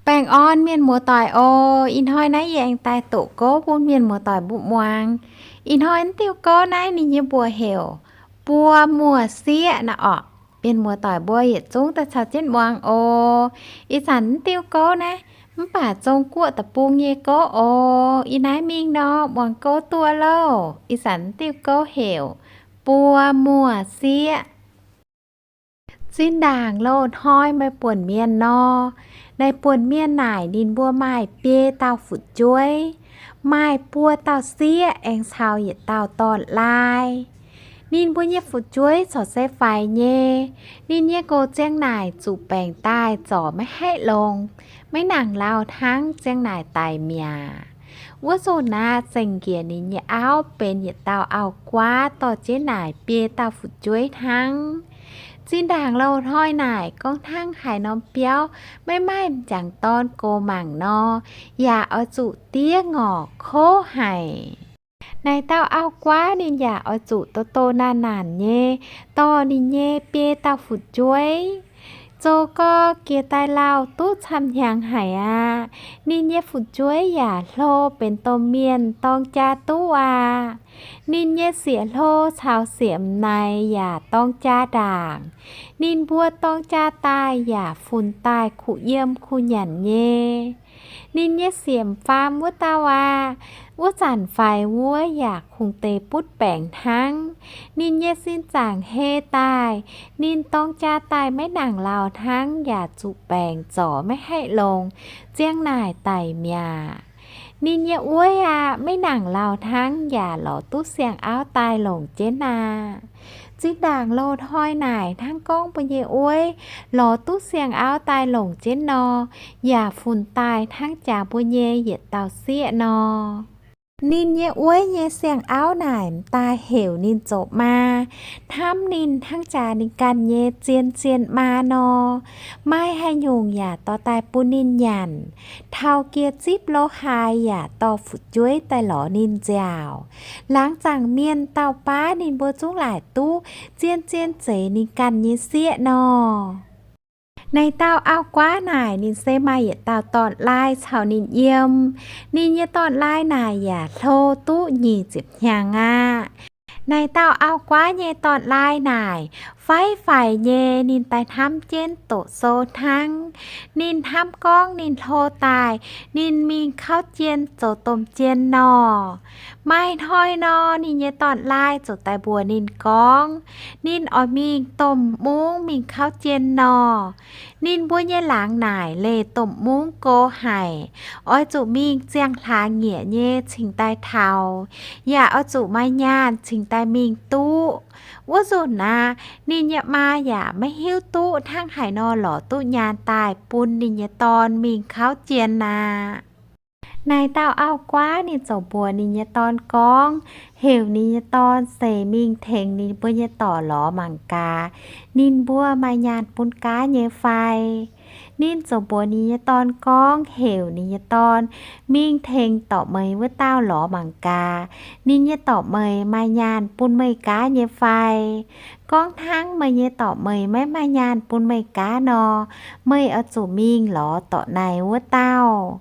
Baengh orn mienh muoz-doic oc. Ih hnoi naaiv yie aengx daaih doqc gouv bun mienh muoz-doic mbuo muangx. Ih hnoi naaiv diuh gouv naaiv ninh nyei mbuox heuc Buo Muoz Sieqv naaiv orqc. Mienh muoz-doic mbuo yietc zungv daaih caux jienv muangx oc. Ih zanc naaiv diuh gouv naaiv mv baac Zong-Guoqv deic-bung nyei gouv oc. Ih naaiv mingh nor muangx gouv duqv loh. Ih zanc naaiv diuh gouv heuc Buo Muoz Sieqv. Zinh ndaangc loz-hnoi maaih buonc mienh nor, naaiv buonc mienh naaic ninh mbuo maaih biei dauh fu'jueiv, maaih buo dauh sieqv aengx caux yietc dauh dorn-laai. Ninh mbuo nyei fu'jueiv corc se faix nyei. Ninh nyei nqox ziang naaic zuqc baengc daaih zorc maiv haih longx, maiv nangc lauh hnangv, ziang naaic daic mi'aqv. Wuov nzunc aqv, zengc njiec ninh nyei auv benx yietc dauh auv-guaav dorh jienv naaic biei dauh fu'jueiv hnangv. Zinh ndaangc loz-hnoi naaic gorngv hnangv haaix norm biauv maiv maaih m'jangc dorn gox mangc nor, yaac oix zuqc diev ngorc kouv haic. Naaic dauh auv-guaav ninh yaac oix zuqc doh doh naanc naanc nyei dorh ninh nyei biei dauh fu'jueiv. Zoux gorx-youz daaih lauh duqv camv-hnyangx haic aqv. Ninh nyei fu'jueiv yaac hlo benx domh mienh dorng jaa duqv aqv. Ninh nyei sieqv-hlo caux sieqv m'naaic yaac dorng jaa ndaangc. Ninh mbuo dorng jaa daaih yaac funx daaih kuh yiem kuh nyanc nyei. Ninh nyei sieqv m'faam wuov dauh aqv, wuov zanc faix wuov yaac kungx deix butv baengc hnangv. Ninh nyei sin zaangc hei daaih, ninh dorng jaa daaih maiv nangc lauh hnangv yaac zuqc baengc zorc maiv haih longx, ziang naaic daic mi'aqv. Ninh nyei wueiv aqv, maiv nangc lauh hnangv yaac lorz duqv siang-auv daaih longc jienv aqv. Zinh ndaangc loz-hnoi naaic hnangv gorngv mbuo nyei wueiv lorz duqv siang-auv daaih longc jienv nor, yaac funx daaih hnangv jaax mbuo nyei yietc dauh sieqv nor. Ninh nyei wueiv nyei siang-auv naaic m'daaih heuc ninh zoux maa, hnamv ninh hnangv jaax ninh ganh nyei zien-zien maa nor. Maaih haaix nyungc yaac dorh daaih bun ninh nyanc. Taux jiex zipv lo haaix yaac dorh fu'jueiv daaih lorz ninh nziaauc. Laangz zaangc mienh dauh baav ninh mbuo zungv laaic duqv, zien-zien zeiz ninh ganh nyei sieqv nor. Naaic dauh auv-guaav naaic ninh se maaih yietc dauh dorn-laai caux ninh yiem. Ninh nyei dorn-laai naaic yaac hlo duqv nyic ziepc hnyangx aqv. Naaic dauh auv-guaav nyei dorn-laai naaic faiv faix nyei, ninh daaih hnamv jienv doqc sou hnangv. Ninh hnamv gorngv ninh hlo daaih, ninh mingh kauv jien zoux domh jien nor. Maaih hnoi nor, ninh nyei dorn-laai ziouc daaih mbuox ninh gorngv, ninh oix mingh domh mungv mingh kauv jien nor. Ninh mbuo nyei laangz naaic leih domh mungv go haic, oix zuqc mingh ziangh hlaax-nyiec nyei cingx daaih taux, yaac oix zuqc maaih nyaanh cingx daaih mingh duqv. Wuov nzunc aqv, ninh nyei maa yaac maiv hiuv duqv hnangv haaix nor lorz duqv nyaanh daaih bun ninh nyei dorn mingh kauv jien aqv. Naaic dauh auv-guaav ninh ziouc mbuox ninh nyei dorn gorngv, heuc ninh nyei dorn seix mingh tengx ninh mbuo nyei dorc lorz mangc gaax, ninh mbuo maaih nyaanh bun gaav nyei fai. Ninh ziouc mbuox ninh nyei dorn gorngv, heuc ninh nyei dorn mingh tengx dorc meih wuov dauh lorz mangc gaax, ninh nyei dorc meih maaih nyaanh bun meih gaav nyei fai. Gorngv hnangv meih nyei dorc meih maiv maaih nyaanh bun meih gaav nor, meih oix zuqc mingh lorz dorc naaiv wuov dauh.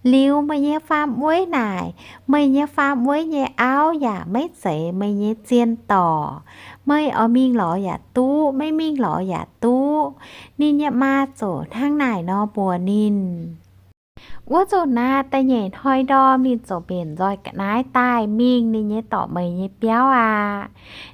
Liuz meih nyei faam-wueiv naaic, meih nyei faam-wueiv nyei auv yaac maiv zeiz meih nyei zien dorc. Meih oix mingh lorz yaac duqv, maiv mingh lorz yaac duqv. Ninh nyei maa ziouc hnangv naaic nor mbuox ninh. Wuov nzunc naaiv da'nyeic hnoi ndorm ninh ziouc mbenc nzoih ga'naaiv daaih mingh ninh nyei dorc meih nyei biauv aqv.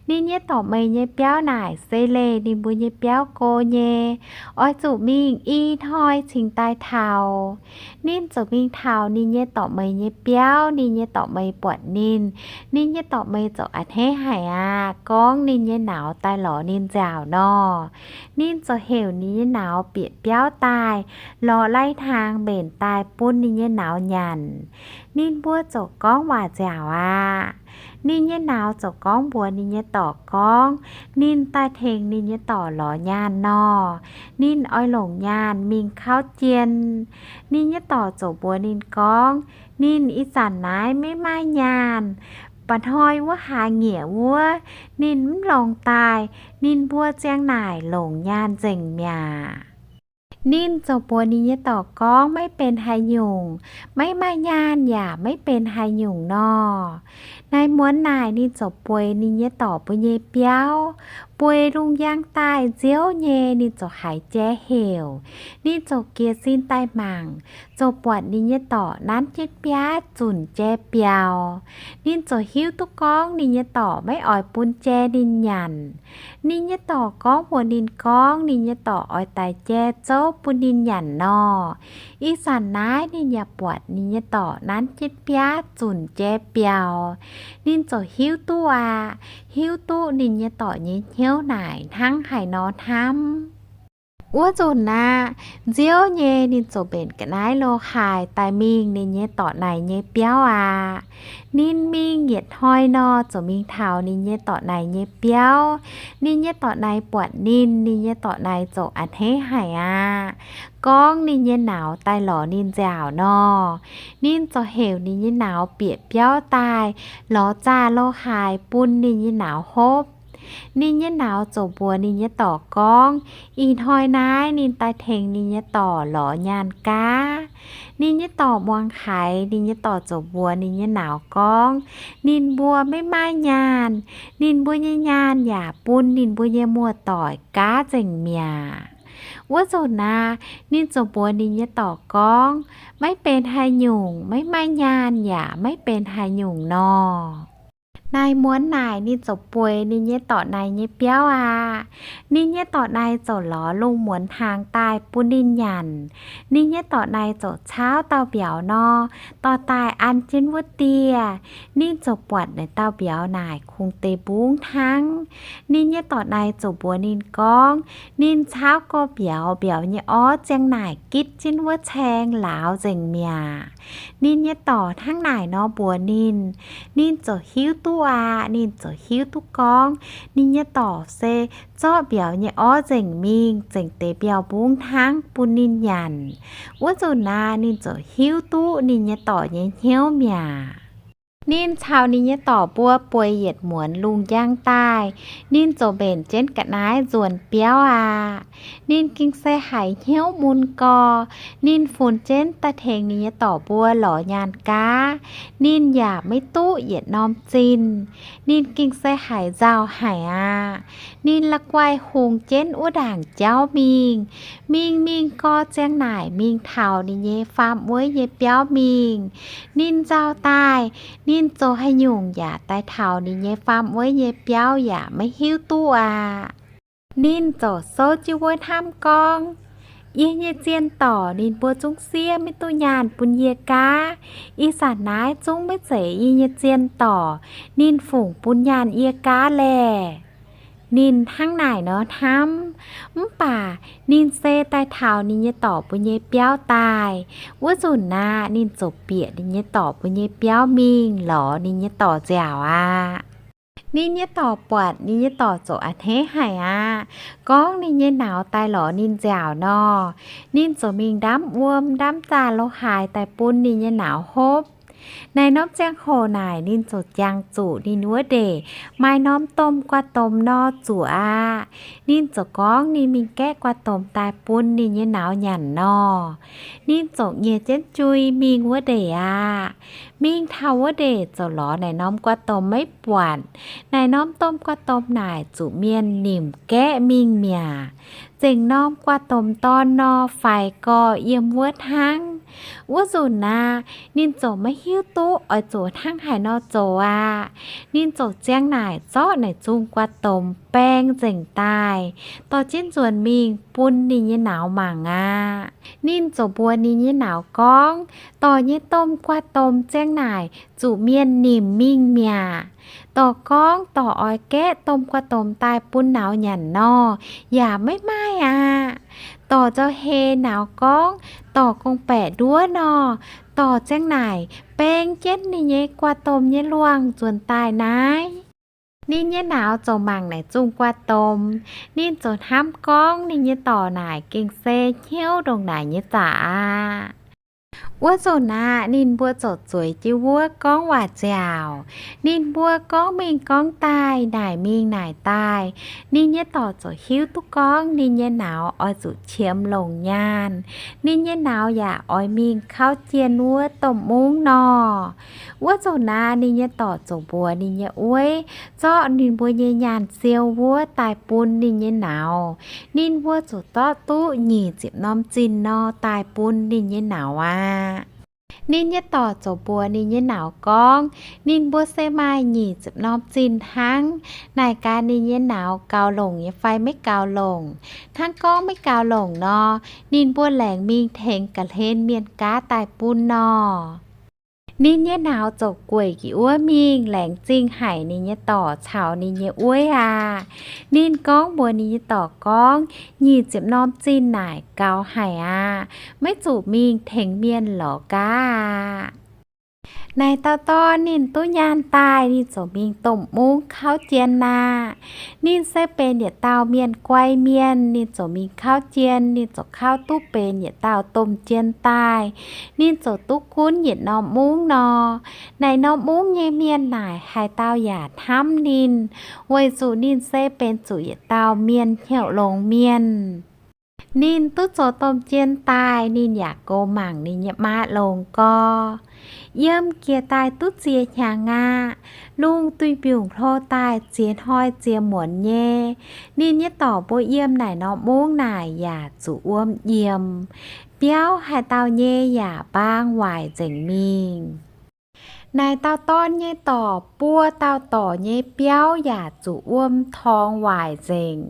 Ninh nyei dorc meih nyei biauv naaic se leih ninh mbuo nyei biauv go nyei, oix zuqc mingh i hnoi cingx daaih taux. Ninh ziouc mingh taux ninh nyei dorc meih nyei biauv, ninh nyei dorc meih buatc ninh, ninh nyei dorc meih ziouc a'hneiv haic aqv, gorngv ninh nyei nauz daaih lorz ninh nziaauc nor. Ninh ziouc heuc ninh nyei nauz bieqc biauv daaih, lorz lai-hnaangx mbenc daaih bun ninh nyei nauz nyanc. Ninh mbuo ziouc gorngv waac nziaauc aqv. Ninh nyei nauz ziouc gorngv mbuox ninh nyei dorc gorngv, ninh daaih tengx ninh nyei dorc lorz nyaanh nor, ninh oix longc nyaanh mingh kauv jien. Ninh nyei dorc ziouc mbuox ninh gorngv, ninh ih zanc naaiv maiv maaih nyaanh. Mba'hnoi wuov hlaax-nyiec wuov, ninh mv longc daaih, ninh mbuo ziang naaic longc nyaanh nzengc mi'aqv. Ninh ziouc mbuox ninh nyei dorc gorngv, Maiv benx haaix nyungc. Maiv maaih nyaanh yaac maiv benx haaix nyungc nor. Naaiv muonz naaic ninh ziouc bueix ninh nyei dorc mbuo nyei biauv. Bueix lungh njang daaih nziouv nyei ninh ziouc haiz jai heuc. Ninh ziouc jiez sin daaih mangc, ziouc buatc ninh nyei dorc nanv jienv biaav zunc jai biaux. Ninh ziouc hiuv duqv gorngv ninh nyei dorc maiv oix bun jai ninh nyanc. Ninh nyei dorc gorngv mbuox ninh gorngv ninh nyei dorc oix daix jai zouv bun ninh nyanc nor. Ih zanc naaiv ninh yaac buatc ninh nyei dorc nanv jienv biaav zunc jai biaux. Ninh ziouc hiuv duqv aqv, hiuv duqv ninh nyei dorc nyei hnyouv naaic hnangv haaix nor hnamv. Wuov nzunc aqv, nziouv nyei ninh ziouc mbenc ga'naaiv lo haaix daaih mingh ninh nyei dorc naaic nyei biauv aqv. Ninh mingh yietc hnoi nor ziouc mingh taux ninh nyei dorc naaic nyei biauv. Ninh nyei dorc naaic buatc ninh, ninh nyei dorc naaic ziouc a'hneiv haic aqv, gorngv ninh nyei nauz daaih lorz ninh nziaauc nor. Ninh ziouc heuc ninh nyei nauz bieqc biauv daaih lorz zaah lo haaix bun ninh nyei nauz hopv. Ninh nyei nauz ziouc mbuox ninh nyei dorc gorngv, ih hnoi naaiv ninh daaih tengx ninh nyei dorc lorz nyaanh gaav. Ninh nyei dorc muangx haiz, ninh nyei dorc ziouc mbuox ninh nyei nauz gorngv, ninh mbuo maiv maaih nyaanh. Ninh mbuo nyei nyaanh yaac bun ninh mbuo nyei muoz-doic gaav nzengc mi'aqv. Wuov nzunc aqv, ninh ziouc mbuox ninh nyei dorc gorngv, maiv benx haaix nyungc, maiv maaih nyaanh yaac maiv benx haaix nyungc nor. Naaiv muonz naaic ninh ziouc bueix ninh nyei dorc naaic nyei biauv aqv. Ninh nyei dorc naaic ziouc lorz lungh muonz hnaangx daaih bun ninh nyanc. Ninh nyei dorc naaic ziouc caauv dauh mbiauz nor, dorh daaih an jienv wuov dieh. Ninh ziouc buatc naaic dauh mbiauz naaic kungx deix mbungv hnangv. Ninh nyei dorc naaic ziouc mbuox ninh gorngv, ninh caauv gorx-mbiauz, mbiauz nyei orv ziang naaic gitv jienv wuov caeng lauz nzengc mi'aqv. Ninh nyei dorc hnangv naaic nor mbuox ninh, ninh ziouc hiuv duqv aqv. Ninh ziouc hiuv duqv gorngv ninh nyei dorc se zorqv mbiauz nyei orv nzengc mingh, zengc deix mbiauz mbungv hnangv bun ninh nyanc. Wuov nzunc aqv, ninh ziouc hiuv duqv ninh nyei dorc nyei hnyouv mi'aqv. Ninh caux ninh nyei dorc mbuo bueix yietc muonz lungh njang daaih, ninh ziouc mbenc jienv ga'naaiv nzuonx biauv aqv. Ninh gengh se haiz hnyouv mun gorx, ninh funx jienv daaih tengx ninh nyei dorc mbuo lorz nyaanh gaav. Ninh yaac maiv duqv yietc norm zinh. Ninh gengh se haiz nzauh haic aqv. Ninh la'guaih hungx jienv wuov ndaangc jauv mingh. Mingh mingh gorx ziang naaic mingh taux ninh nyei faam-weiv nyei biauv mingh. Ninh nzauh daaih, ninh zoux haaix nyungc yaac daaih taux ninh nyei faam-weiv nyei biauv yaac maiv hiuv duqv aqv. Ninh ziouc souv jienv wuov hnamv gorngv, yie nyei zien dorc ninh mbuo zungv siev maiv duqv nyaanh bun yie gaav. Ih zanc naaiv zungv maiv zeiz yie nyei zien dorc, ninh fungc bun nyaanh yie gaav laeh. Ninh hnangv naaic nor hnamv. Mv baac ninh se daaih taux ninh nyei dorc mbuo nyei biauv daaih. Wuov nzunc aqv, ninh ziouc bieqc ninh nyei dorc mbuo nyei biauv mingh lorz ninh nyei dorc nziaauc aqv. Ninh nyei dorc buatc, ninh nyei dorc ziouc a'hneiv haic aqv, gorngv ninh nyei nauz daaih lorz ninh nziaauc nor. Ninh ziouc mingh ndamv wuom ndamv zaah lo haaix daaih bun ninh nyei nauz hopv. Naaiv norm ziangh hoc naaic ninh ziouc jangx zuqc ninh wuov ndeic maaih norm domh guaax domh nor zuqc aqv. Ninh ziouc gorngv ninh mingh gaeqv guaax domh daaih bun ninh nyei nauz nyanc nor. Ninh ziouc nyiec jienv jui mingh wuov ndeic aqv. Mingh taux wuov ndeic ziouc lorz naaic norm guaax domh maiv buatc. Naaic norm domh guaax domh naaic zuqc mienh nimc gaeqv mingh mi'aqv. Zengc norm guaax domh dorn nor faix gorx yiem wuov hnangv. Wuov nzunc aqv, ninh ziouc maiv hiuv duqv oix zuqc hnangv haaix nor zoux aqv. Ninh ziouc ziang naaic zorqv naaic zungh guaax domh baeng nzengc daaih, dorh jienv nzuonx mingh bun ninh nyei nauz mangc aqv. Ninh ziouc mbuox ninh nyei nauz gorngv, dorh nyei domh guaax domh ziang naaic zuqc mienh nimc mingh mi'aqv. Dorh gorngv dorh oix gaeqv domh guaax domh daaih bun nauz nyanc nor, yaac maiv maaih aqv. Dorh nzauh hei nauz gorngv dorh gorngv-baeqc nduov nor, dorh ziang naaic baeng jienv ninh nyei guaax domh nyei luangh nzuonx daaih naaiv. Ninh nyei nauz ziouc mangc naaic zungh guaax domh. Ninh ziouc hnamv gorngv ninh nyei dorc naaic gengh se hnyouv ndongc naaic nyei zaqc aqv. Wuov nzunc aqv, ninh mbuo ziouc zueiz jienv wuov gorngv waac nziaauc. Ninh mbuo gorngv mingh gorngv daaih, naaic mingh naaic daaih. Ninh nyei dorc ziouc hiuv duqv gorngv ninh nyei nauz oix zuqc qiemx longc nyaanh. Ninh nyei nauz yaac oix mingh kauv jien wuov domh mungv nor. Wuov nzunc aqv, ninh nyei dorc ziouc mbuox ninh nyei ueiv zorqv ninh mbuo nyei nyaanh siou wuov daaih bun ninh nyei nauz. Ninh mbuo ziouc zorqv duqv nyic ziepc norm zinh nor daaih bun ninh nyei nauz aqv. Ninh nyei dorc ziouc mbuox ninh nyei nauz gorngv, ninh mbuo se maaih nyic ziepc norm zinh hnangv. Naaic gaax ninh nyei nauz gaux longc nyei fai maiv gaux longc. Hnangv gorngv maiv gaux longc nor, ninh mbuo laengz mingh tengx ga'hlen mienh gaav daaih bun nor. Ninh nyei nauz ziouc gueic njiec wuov mingh laengz zingh haic ninh nyei dorc caux ninh nyei ueiv aqv. Ninh gorngv mbuox ninh nyei dorc gorngv, nyic ziepc norm zinh naaic gaux haic aqv. Maiv zuqc mingh tengx mienh lorz gaav aqv. Naaic dauh dorn ninh duqv nyaanh daaih, ninh ziouc mingh domh mungv kauv jien aqv. Ninh se benx yietc dauh mienh guai mienh, ninh ziouc mingh kauv jien, ninh ziouc kauv duqv benx yietc dauh domh jien daaih. Ninh ziouc duqv gunv yietc norm mungv nor. Naaic norm mungv nyei mienh naaic haaix dauh yaac hnamv ninh, weic zuqc ninh se benx zuqc yietc dauh mienh hnyouv longx mienh. Ninh duqv zoux domh jien daaih, ninh yaac goux mangc ninh nyei maa longx gorx. Yiem jiex daaih duqv ziex hnyangx aqv. Lungh duih mbiungc hlo daaih ziex hnoi ziex muonz nyei. Ninh nyei dorc mbuo yiem naaic norm mungv naaic yaac zuqc wuom nyiemc. Biauv haaix dauh nyei yaac mbaang waaic nzengc mingh. Naaic dauh dorn nyei dorc buo dauh dorc nyei biauv yaac zuqc wuom torngx waaic nzengc.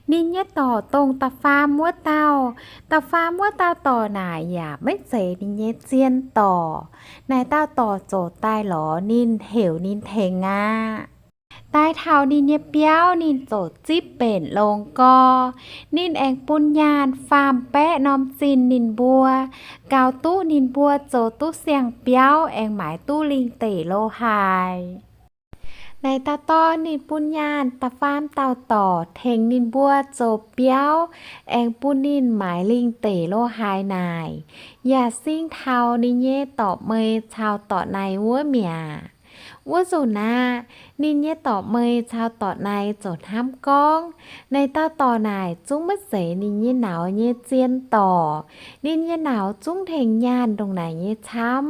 Ninh nyei dorc dongh da'faam wuov dauh. Da'faam wuov dauh dorc naaic yaac maiv zeiz ninh nyei zien dorc. Naaic dauh dorc ziouc daaih lorz ninh, heuc ninh tengx aqv. Daaih taux ninh nyei biauv, ninh ziouc zipv mbenc longx gorx. Ninh aengx bun nyaanh faam-baeqv norm zinh ninh mbuo, gaux duqv ninh mbuo zoux duqv siang-biauv, aengx maaiz duqv lingh deic lo haaix. Naaic dauh dorn ninh bun nyaanh da'faam dauh dorc tengx ninh mbuo zoux biauv, aengx bun ninh maaiz lingh deic lo haaix naaic, yaac sing taux ninh nyei dorc meix caux dorc naic wuov mi'aqv. Wuov nzunc aqv, ninh nyei dorc meix caux dorc naic ziouc hnamv gorngv, naaic dauh dorc naaic zungv maiv zeiz ninh nyei nauz nyei zien dorc. Ninh nyei nauz zungv tengx nyaanh ndongc naaic nyei camv.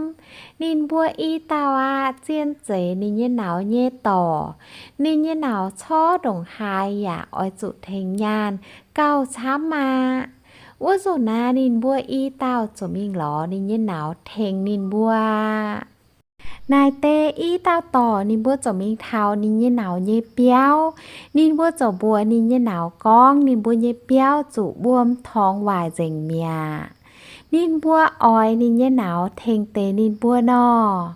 Ninh mbuo i dauh aqv, zien zeiz ninh nyei nauz nyei dorc. Ninh nyei nauz corc ndongc haaix yaac oix zuqc tengx nyaanh gauh camv aqv. Wuov nzunc aqv, ninh mbuo i dauh ziouc mingh lorz ninh nyei nauz tengx ninh mbuo. Naaic deix i dauh dorc ninh mbuo ziouc mingh taux ninh nyei nauz nyei biauv. Ninh mbuo ziouc mbuox ninh nyei nauz gorngv ninh mbuo nyei biauv zuqc wuom torngx waaic nzengc mi'aqv. Ninh mbuo oix ninh nyei nauz tengx deix ninh mbuo nor.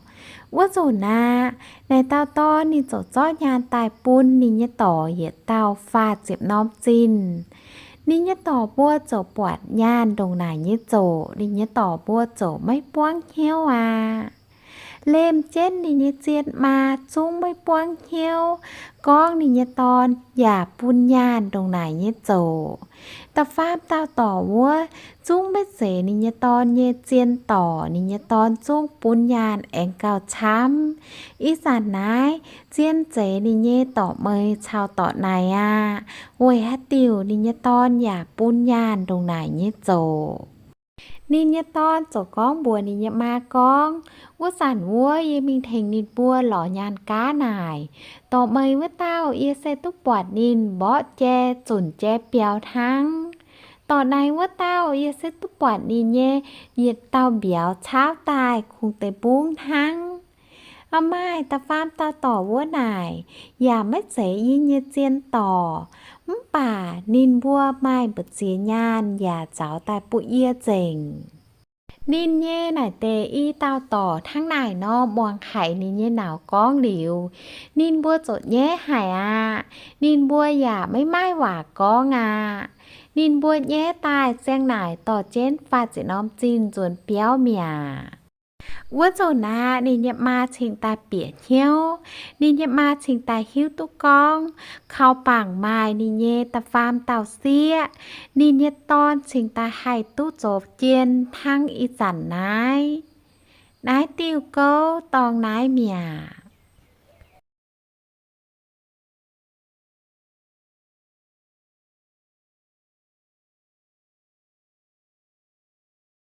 Wuov nzunc aqv, naaic dauh dorn ninh ziouc zorqv nyaanh daaih bun ninh nyei dorc yietc dauh faah ziepc norm zinh. Ninh nyei dorc mbuo ziouc buatc nyaanh ndongc naaic nyei zoqc, ninh nyei dorc mbuo ziouc maiv buangv hnyouv aqv. Lemh jienv ninh nyei zien maa zungv maiv buangv hnyouv gorngv ninh nyei dorn yaac bun nyaanh ndongc naaic nyei zoqc. Da'faam dauh dorc wuov zungv maiv zeiz ninh nyei dorn nyei zien dorc, ninh nyei dorn zungv bun nyaanh aengx gauh camv. Ih zanc naaiv, zien zeiz ninh nyei dorc meix caux dorc naic aqv. Weic haaix diuc ninh nyei dorn yaac bun nyaanh ndongc naaic nyei zoqc? Ninh nyei dorn ziouc gorngv mbuox ninh nyei maa gorngv, wuov zanc wuov yie mingh tengx ninh mbuo lorz nyaanh gaav naaic, dorc meix wuov dauh yie se duqv buatc ninh mborqv jai zunc jai biaux hnangv. Dorc naic wuov dauh yie se duqv buatc ninh nyei yietc dauh mbiauz caauv daaih kungx deix mbungv hnangv. Aa, maaih da'faam dauh dorc wuov naaic yaac maiv zeiz yie nyei zien dorc, mv baac ninh mbuo maaih mbu'ziex nyaanh yaac nzauz daaih bun yie nzengc. Ninh nyei naaic deix i dauh dorc hnangv naaic nor muangx haic ninh nyei nauz gorngv liuz, ninh mbuo ziouc nyaiv haic aqv. Ninh mbuo yaac maiv maaih waac gorngv aqv. Ninh mbuo nyaiv daaih ziang naaic dorh jienv faah ziepc norm zinh nzuonx biauv mi'aqv. Wuov nzunc naaiv ninh nyei maa cingx daaih bieqc hnyouv. Ninh nyei maa cingx daaih hiuv duqv gorngv kaux bangc maaih ninh nyei da'faam dauh sieqv, ninh nyei dorn cingx daaih haih duqv zoux jien hnangv ih zanc naaiv. Naaiv diuh gouv dorngx naaiv mi'aqv.